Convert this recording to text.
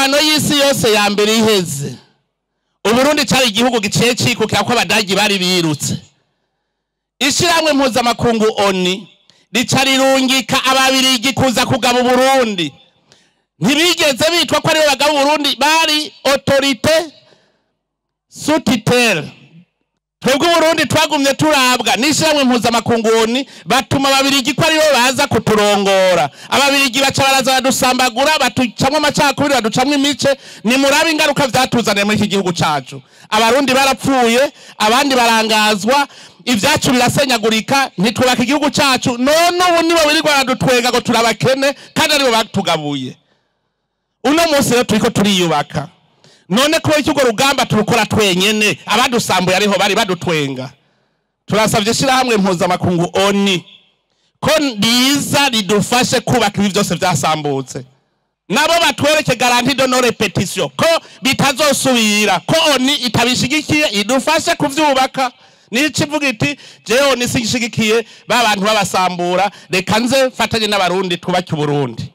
Ingwano y'isi yose ya mbere iheze, Uburundi cari igihugu giciye cikukira ko Abadagi bari birutse. Ishirahamwe mpuzamakungu ONU rica rirungika Ababirigi kuza kugaba Uburundi. Ntibigeze bitwa ko aribo bagaba Uburundi, bari autorité sous tutelle. Twebwe Uburundi twagumye turabwa n'ishirahamwe mpuzamakungu ONU, batuma Ababirigi ko aribo baza kuturongora. Ababirigi baca baraza badusambagura, batucamwo amacakubiri, baducamwo imice. Nimurabe ingaruka vyatuzaniye muri iki gihugu cacu. Abarundi barapfuye, abandi barangazwa, ivyacu birasenyagurika, ntitwubaka igihugu cacu. None ubu nibo birirwa baradutwenga ngo turabakene, kandi aribo batugabuye. Uno munsi rero turiko turiyubaka. None kubera iki urwo rugamba turukora twenyene, abadusambuye ariho bari badutwenga? Turasavye ishirahamwe mpuzamakungu ONU ko riza ridufashe kubaka ibi vyose vyasambutse. Nabo batwereke garantie de non répétition, ko bitazosubira, ko ONU itabishigikiye, idufashe kuvyubaka. Nico ivuga iti: "Jewe ONU sinshigikiye ba bantu babasambura, reka nze mfatanye n'Abarundi twubake Uburundi."